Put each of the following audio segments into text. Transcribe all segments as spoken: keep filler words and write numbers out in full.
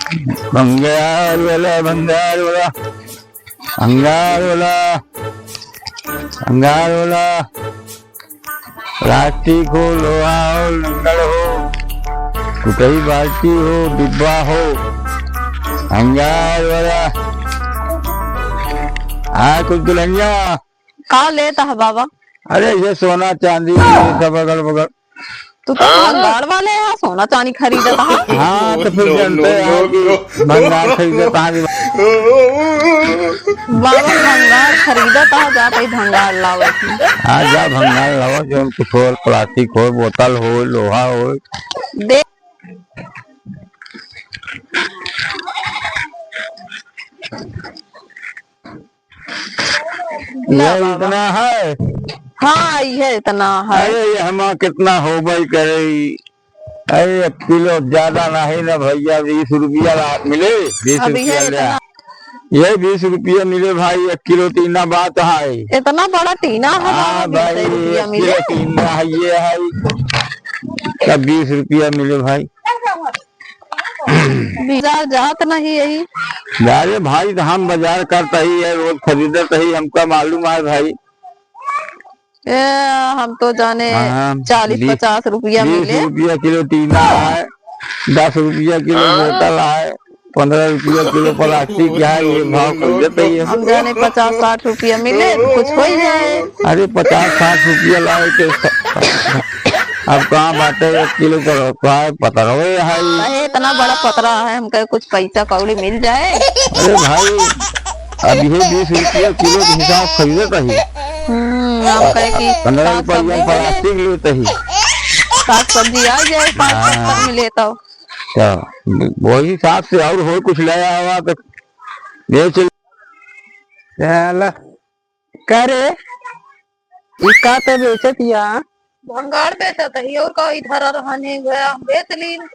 भंगार वाला, भंगार वाला, भंगार वाला, भंगार वाला। प्लास्टिक हो, लोहा हो, लंगड़ हो, टुटही बाल्टी हो, डिब्बा हो, भंगार वाला। हाँ, कुछ दुल्हनिया। का लेत ह बाबा? अरे, ये सोना चांदी, ये सब अगल बगल। तू तो भंगार वाले ह, सोना चांदी खरीदत ह। हाँ, तो फिर जानते हैं कि भंगार खरीदत ह कि बाबा भंगार खरीदत ह, जा तई भंगार लावत ही। हाँ, जा भंगार लावा, जौन कुछ हो, प्लास्टिक हो, बोतल हो, लोहा हो। दे। ये बाबा। इतना है? हाँ, ये इतना है। अरे, ये हमा कितना होबे करे? अरे, एक किलो ज्यादा नहीं ना भैया, बीस रुपया ला-, मिले, बीस अब ये रुपया ले। इतना ये बीस रुपया मिले भाई, एक किलो टीना बात है। इतना बड़ा टीना है, हाँ बाबा, बीस भाई, रुपया एक मिले? किलो टीना है, ये है। तब बीस रुपया मिले भाई। बाजार जात नहीं यही। अरे भाई, तो हम बाजार करत ही है, रोज खरीदत ही, हमका मालूम है भाई। ए, हम तो जाने हाँ, चालीस बीस, पचास रुपया बीस मिले। रुपया किलो टीना है, दस रुपया किलो बोतल है, पन्द्रह रुपया किलो प्लास्टिक है, ये भाव खरीदत ही है। हम जाने पचास साठ रुपया मिले तो कुछ हो ही जाए। अरे, पचास साठ रुपया लाए के स-, अब कहाँ बाटे एक किलो का, का है, पतरवे है। अरे, इतना बड़ा पतरा है, हमका कुछ पैसा कौड़ी मिल जाए। अरे भाई, अब ये बीस रुपया किलो के हिसाब खरीदत ही। हम्म, हम कहे कि पन्द्रह साग रुपया सब्जी में मिले, प्लास्टिक लेत ही। साग सब्जी आ जाए, पाँच हाँ। सत्तर मिले तो। तो वही हिसाब से और हो कुछ ले आवा तो बेच ले। चल। का रे? ई का तो बेचत या? भंगार बेचत ही, और का इधर रहन है, गया हम बेच लीन।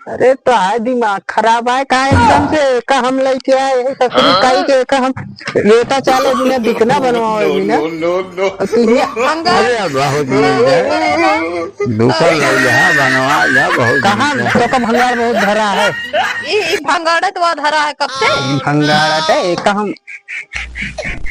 अरे तो आए दिमाग खराब आए का एकदम से, का हम लइके आए, यही ससुरी हाँ? काई के, का हम रेटा चाले बिना बिकना बनवावे बिना। No, no, no, no। और तू ये भंगार अरे अब बहुत नीक है। दूसर लग जा, बनवा जा, बहुत कहाँ नीक है। तो का भंगार बहुत धरा है। ई, ई भंगार तो धरा है कब से? भंगार है, एक हम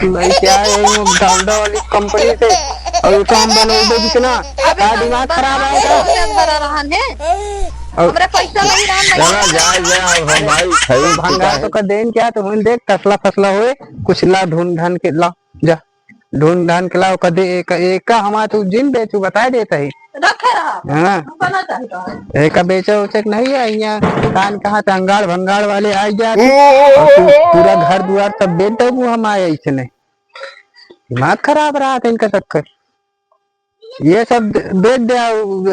लइके आए हैं डालडा वाली कंपनी से, और ये तो हम बनौबे जितना, अबे का दिमाग खराब है का? पैसा भरा रहन है। और हमरे पैसा नहीं रहन, नहीं चला, रहन। जाए, जाए, अब हम भाई खरीद चुका भंगार है। तो का देन क्या, तो हम देख, तसला फसला होए, कुछ ला ढूंढ ढान के ला, जा, ढूंढ ढान के लाओ, कदे एक, एक का हमार तू जिन बेचू, बताए देता ही। रखे रहा। हाँ। हम बना चाहता है। एक का बेचे उचे के नहीं है, यहाँ कान कहाँ से अंगाड़ भंगाड़ वाले आ जाते, और तू पूरा घर दुआर सब बेच देबू हम आए ऐसे नहीं। दिमाग खराब रहा था इनका चक्कर। ये सब दे-, बेच दे, आ,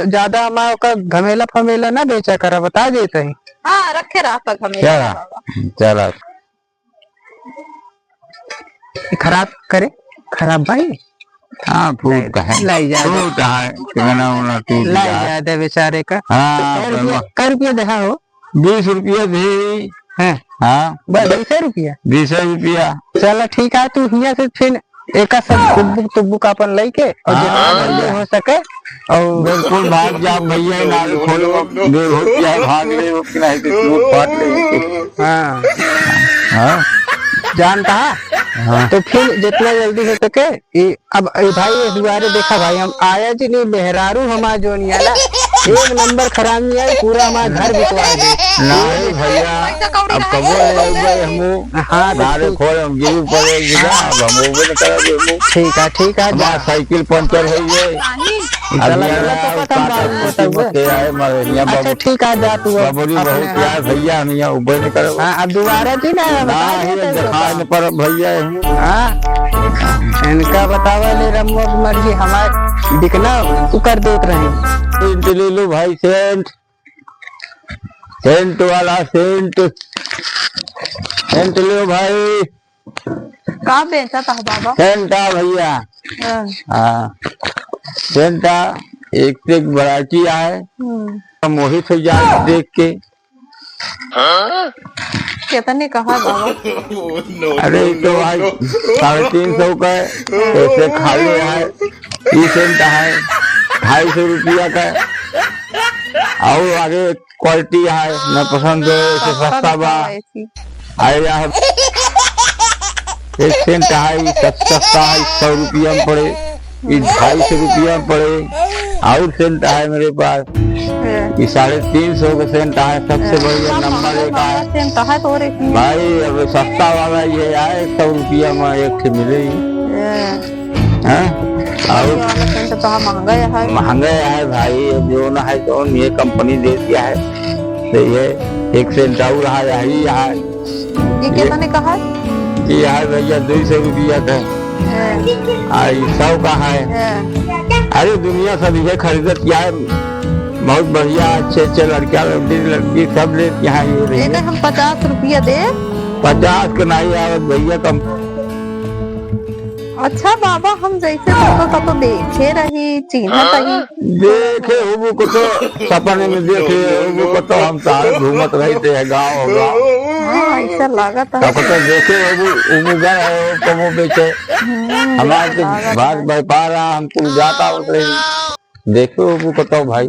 ज्यादा हमारा का घमेला फमेला ना बेचा करा, बता देते हैं। हाँ, रखे रहा था घमेला चला, बाबा। चला। ये खराब करे, खराब भाई। हाँ, फूट का है। लाई जा दे। फूट है, टिकना उना टूट लाई गया। जा दे बेचारे का। हाँ, कै रुपया, कै रुपया देहा हो? बीस रुपया दे। हैं? हाँ। बस बीस रुपया? बीस रुपया। चला ठीक है, तू हियाँ से फिर एका सब कुब्बुक तुब्बुक अपन लइके और हाँ, जितना जल्दी भैया। हो सके और बिल्कुल भाग जा भैया, ना खोलो, देर होती है, भाग ले, वो कि नहीं तो टूट फाट ले। हाँ। हाँ। जानता है? हाँ। तो फिर जितना जल्दी हो सके, ये अब, ए भाई, ये दुआरे देखा भाई, हम आया जी नहीं, मेहरारू हमार जोनिया ना, एक नंबर खराब नहीं आई, पूरा हमार घर बिकवा दे। नहीं भैया, अब कबो ले अउबे हमू। हाँ, तो गाड़ी ठीक। खोल, हम गिरी पड़े, गिरा, हाँ। अब हम उबे न करब हमू। ठीक है, ठीक है, जा। हमार साइकिल पंचर हो गए। अब चला, ये चला, तो पता हम बात बात होता हुआ। के आए, मारे यहाँ अच्छा, बाबू। ठीक है, जा तू अब बबरी बहुत अपने प्यार भैया, हम यहाँ उबे न करब। हाँ, अब दोबारा जी ना, ना, बता ये देते हैं देखा तो। न पर भैया हमू। हाँ, इनका बतावा ले रमुआ की मर्जी, हमार बिकना उ कर देत रहे। सेंट ले लो भाई, सेंट, सेंट वाला सेंट, सेंट लो भाई। का बेचत ह बाबा? सेंटा भैया। हाँ। हाँ। सेंटा एक से एक वैरायटी आए। हम्म। हम वही से जाए देख के। कितने कहा बाबा? अरे, ये तो भाई साढ़े तीन सौ का है, ऐसे खाली है, ई सेंटा है, ढाई सौ रुपया का है। और आगे quality है, न पसंद है, इसे सस्ता सस्ता बा। दिखावा ऐसी। आए यहाँ एक सेंट है, ई सस-, सस्ता है, सौ रुपया में पड़े, ई ढाई सौ रुपया में पड़े। और सेंट है मेरे पास, हाँ। ई साढ़े तीन सौ का सेंट है, सबसे हाँ। बढ़िया सब नंबर महंगा एक है। महंगा सेंट है तोरे की। भाई, अब सस्ता वाला ये है, सौ रुपया में एक ठे मिले। हाँ। हाँ? और ये वाला सेंट तो महंगा है। महंगा है भाई, अब जो ना है, जो ये कंपनी देती है, तो ये एक सेंट और रहा है, यही है। ये ये कितने का है? ये है भैया, दो सौ रुपया का। हाँ। आ, ये सौ का है। हाँ। अरे, दुनिया सब ये खरीदत क्या है, बहुत बढ़िया, अच्छे अच्छे लड़कियां, लड़की, लड़की सब लेती हैं ये भैया। ये तो हम पचास रुपया दे। पचास के नहीं आवत भैया, कम। अच्छा बाबा, हम जैसे तोको कतो देखे रही, चिन्हत रही। देखे होबू कतो, सपने में देखे होबू कतो, हम सारे घूमत रही थे गाँव गाँव। हाँ, ऐसा लागत है। कतो देखे होबू, उबू गए हो, कबो बेचे। हम्म, हमारे तो लागत भाग है। व्यापार है, हम कुल जाता होत रही। देखे होबू कतो भाई।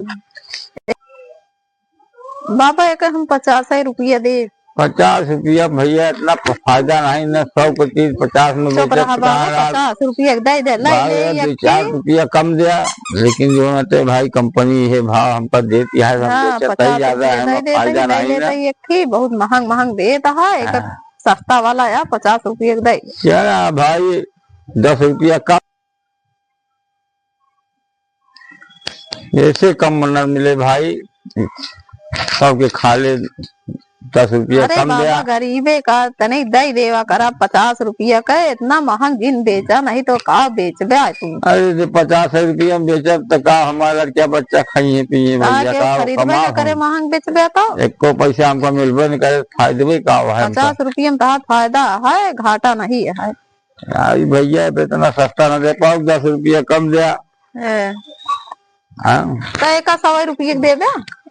बाबा, एक हम पचास रुपया दे। पचास रुपया भैया, इतना फ-, फायदा नहीं ना, सौ के चीज पचास में चुप बेचत रहा बाबा, कहाँ रहा? पचास रुपया दे दे, ले, बाबा, ले, दो एक चार की। रुपया कम दिया, लेकिन जो ना ते भाई, कंपनी है, भाव हमका देती है, हम हाँ, बेचत ही पचास ज्यादा रुपया है, दे हमें दे, फायदा ले नहीं ले, ना। ले, एक की बहुत महंग महंग देत है, एक हाँ। सस्ता वाला है, पचास रुपया दे। चला भाई, दस रुपया कम। ऐसे कम न मिले भाई, सबके खा ले, दस रुपया अरे कम बाबा, दिया। गरीबे का तनी दई देवा करा, पचास रुपया का इतना महंग जिन बेचा, नहीं तो का बेचबे आ तू? अरे, तो पचास रुपया में बेचब तो का हमारा लड़का बच्चा खाइए पिए का भैया, के का खरीदबे कमाओ न करे, हम? महंग बेचबे तो? एको पैसा हमको मिलबे न करे, फायदे का है हमको? पचास रुपया में तो फायदा है, घाटा नहीं है। आई भैया, अब इतना सस्ता ना दे पाओ, दस रुपया कम दिया। ए। हाँ। तो एका सौ रुपया के देबे,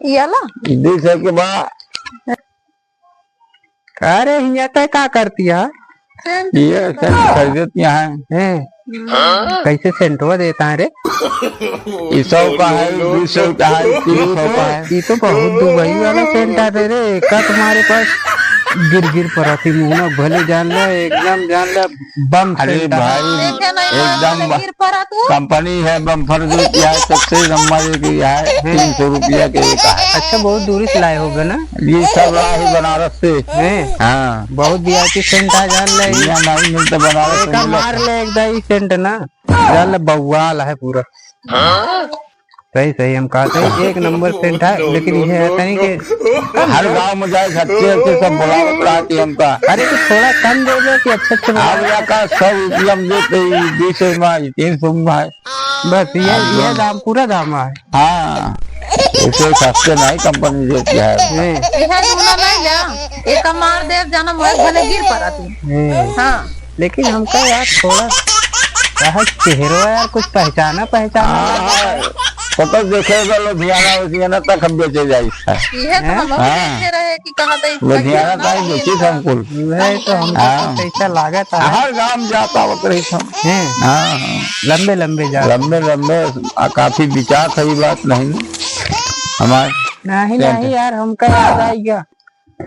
ई आला? दो सौ के बा। अरे हिया तय का करती है? सेंट ये देता। सेंट खरीदत यहाँ है। हैं? हम्म। कैसे सेंटवा देता है रे? ई सौ का है, दो सौ का है, तीन सौ का है। ई तो बहुत दुबई वाला सेंट आते रे, का तुम्हारे पास गिर गिर पड़ा थी, मुंह में भले जान ले, एकदम जान ले, बम अरे सेंट है। भाई, देखे नहीं एकदम मालूम ब-, गिर पड़ा तू। कंपनी है, बम्फर जो किया है, सबसे नंबर एक ही है, हैं। तीन सौ रुपया के एक है। अच्छा, बहुत दूरी से लाए होगे ना? ये सब रहा है बनारस से। हैं? हाँ। बहुत वी आई पी सेंट है, जान ले। यहाँ नहीं मिलता बनारस से एक मिलता। मार ले एक दाई सेंट ना। चल बवाल है पूरा। सही, सही, हम कहते हैं, एक नंबर सेंट है, लेकिन ये है तनी के हर गांव में जाए, अच्छे अच्छे सब बुलावत रहती हमका। अरे, तो थोड़ा कम दे दो कि अच्छे अच्छे आप बुलावत। यहाँ का सौ रुपया में देते ही, दो सौ में, तीन सौ में है। बस ये, हाँ, ये हाँ। दाम, पूरा दाम है। हाँ, इसे सस्ते नहीं कंपनी देती है। हैं। इहे दूना नहीं जा, एक मार देव, जाना मोहे भले गिर पड़ा तू। हैं। हाँ। लेकिन हमका यार थोड़ा, कहा चेहरो यार कुछ पहचाना, पहचाना हाँ, लगा। हाँ। तो, तो देखे तो लुधियाना, लुधियाना तक हम बेचे जाई था। इहे तो हैं? हम हाँ। देखे रहे कि कहाँ तो इस लुधियाना तक बेची था हम कुल। वह तो हमको हाँ। तो कैसा लागत है। हर गांव जाता होत रही था। हैं? हाँ, हाँ। लंबे लंबे जा। लंबे लंबे, आ, काफी विचार था, ये बात नहीं हमारे नहीं, क्या नहीं था? यार, हमका याद आ गया।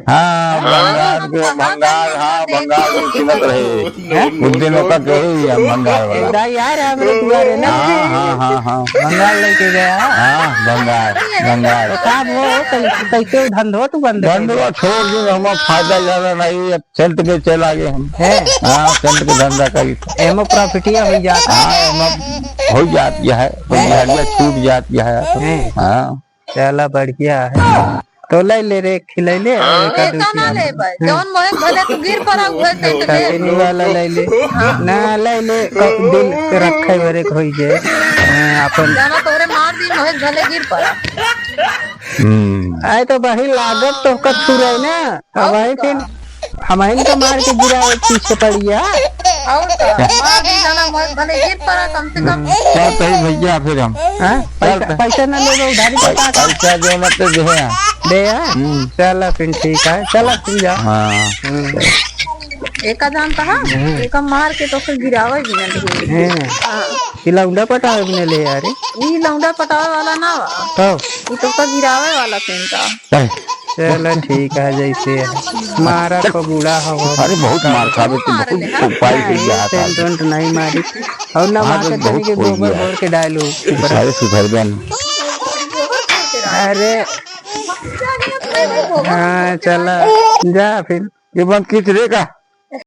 हाँ, बंगाल के, बंगाल, हाँ, बंगाल में सुनत रहे। हैं? उस दिन ओका कहे ही हम बंगाल वाला। एकदा यार, हमरे दुआरे ना। हाँ, हाँ, हाँ, हाँ। बंगाल लेके गया। हाँ, बंगाल, बंगाल। तो का वो कैसे, कैसे धंधो तू बंद कर दिया? धंधो छोड़ दे, हमारा फायदा ज्यादा नहीं, अब सेंट में चला गए हम। हैं? हाँ, सेंट के धंधा करी। एमे प्रॉफिटिया हो जाता। हाँ, एमे हो जाती है, तो हैं? झाड़िया छूट जाती है। हैं? हाँ। चला, बढ़िया है। तो ले ले रे, खिलैले, और एक आध एका ना रुपया। ले भाई, हाँ। जौन मोहे भले तू गिर पड़ा, उहे से तो ले। कटनी वाला ले ले। हाँ। ना, ले ले, क-, दिल के रखे बरे के होई जे। हाँ, अपन। जाना तोरे मार दी, मोहे भले गिर पड़ा। हम्म। आए तो बहिन लागत तो कब छुरे ना। अब और वही का? फिर हमहिन का मार के गिरावे पीछे पड़िया। और का? मार दी जाना, मोहे भले गिर पड़ा कम से कम। हम्म, क्या कही भैया फिर हम? हाँ? पैसा, चल। पैसा ना लेबे, उधारी पै-, बता का? पैसा जो मत दे है। दे है? हम्म। चला फिर ठीक है, चला फिर जा। हाँ। हम्म। एका जानता है? हम्म। एका मार के तो फिर गिरावे भी नहीं। हैं। हाँ। ई लौंडा पटावे भी नहीं ले यार। ई लौंडा पटावे वाला ना बा। तो? ई तो का गिरावे वाला सेंट बा। हैं। चलो ठीक है, जैसे है। मारा तो बूढ़ा हवा। अरे बहुत मार खावे तो बहुत उपाय के नहीं, लिया था। सेंट वेंट नहीं मारी। और ना मार के तनी के गोबर घोर के डालो ऊपर। सारे सुधर गए। अरे। हाँ, चला। जा फिर। ये बंद खींच रे का।